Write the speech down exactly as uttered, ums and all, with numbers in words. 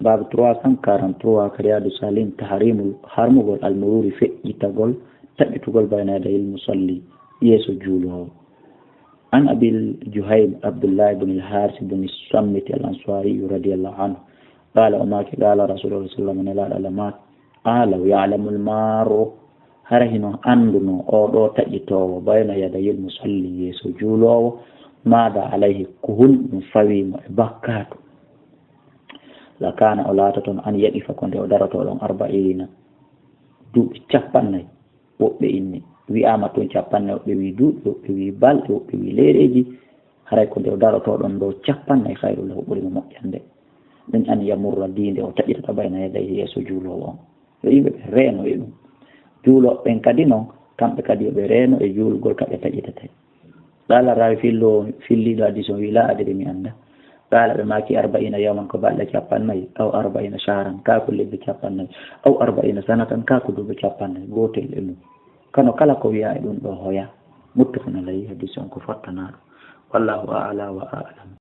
Baabu trois cent quarante-trois ka Riyadu Salihin, tahrimul, harmugol, al-mururi, feƴƴitagol, taƴƴitugol, bayna yadayil musalli, yeeso juuloowo. An Abil Juhayb Abdullahi bun al-Haris bun Sammit al-Ansari radiyallahu anhu, qala, o maaki, qala Rasulullah sallallahu alaihi wasallam, Nelaaɗo Allah maaki, a law ya'lamul maru, hara hino annduno oo ɗoo taƴitoowo, bayna yadayil musalli, yeeso juuloowo, maada alayhi, ko honɗum fawii mo e bakkaatu, la kaana, o laatoto no an yaqifa, ko nde o darotoo ɗon, arba'iina, duuɓi cappannayi. Woɓɓe inni, wi'aama tun cappannayi, woɓɓe wi'i duuɓi, woɓɓe wi'i balɗe, woɓɓe wi'i leereeji. Haray ko nde o darotoo ɗon ɗoo cappannayi, khayrun lahu, ɓuri mo moƴƴande, min an yamurra, dii nde o taƴitata, bayna yadayhi, yeeso juuloowo on. Yo yimɓe ɓe reeno e ɗum. Juulooɓe ɓen kadi non, kamɓe kadi yo ɓe reeno e juulgol ka ɓe taƴitata. Qaala raawi fillo-, filliiɗo hadiis on wi'i, laa adri, mi anndaa. Qaala, ɓe maaki, arba'iina yawman, ko balɗe cappannayi, aw arba'iina shahran, kaa ko lebbi cappannayi, aw arba'iina sanatan, kaa ko duuɓi cappannayi, gootel e mum. Kono kala ko wi'aa e ɗum ɗoo hoyaa. Muttafaqun alayhi, hadiis on ko fottanaaɗo. Wallaahu a'la wa a'lam.